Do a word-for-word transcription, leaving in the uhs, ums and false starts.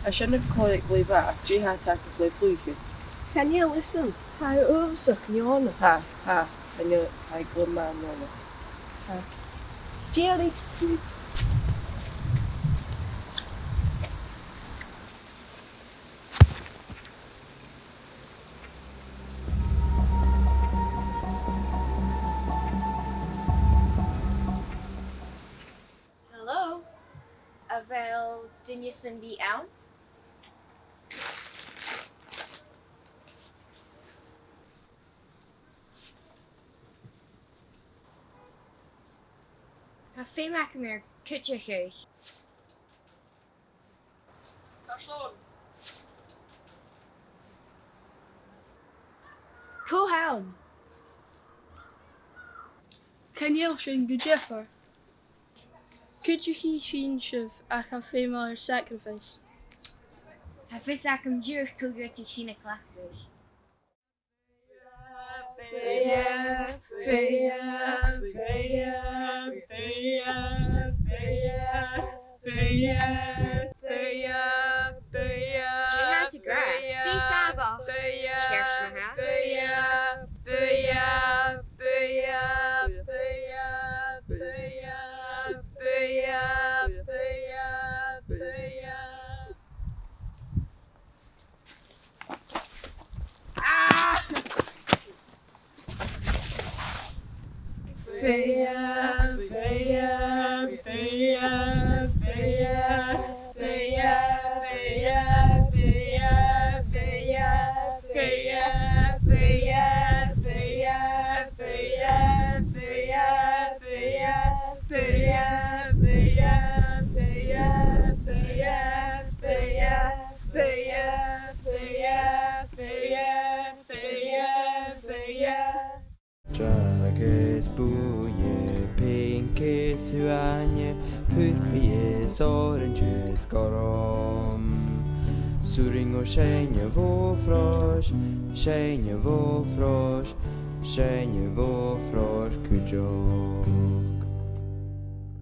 Tha sin a' còrdadh glè mhath, dè tha thu a' dèanamh le fliuch? Chan eil fhios agam, tha e uabhasach neònach. Tha, tha, chan eil, tha e glè mhath neònach. Tha. Dìreach. Hello? A bheil duine sam bith ann? Tha feum agam air cuideachadh. Carson? Cò th' ann? Chan eil sin gu diofar. Cuidichidh sinn sibh ach tha feum agaibh air sacrifice. Tha fios agam dìreach cò dh'fhaodadh sinn a chleachdadh. Dè tha thu ag ràdh? Bi sàmhach. Ceart ma-thà. Dearg is buidhe, pinc is uaine, purpaidh is orains is gorm. 'S urrainn dhomh seinneadh bho phrois, seinneadh bho phrois, seinneadh bho phrois cuideachd.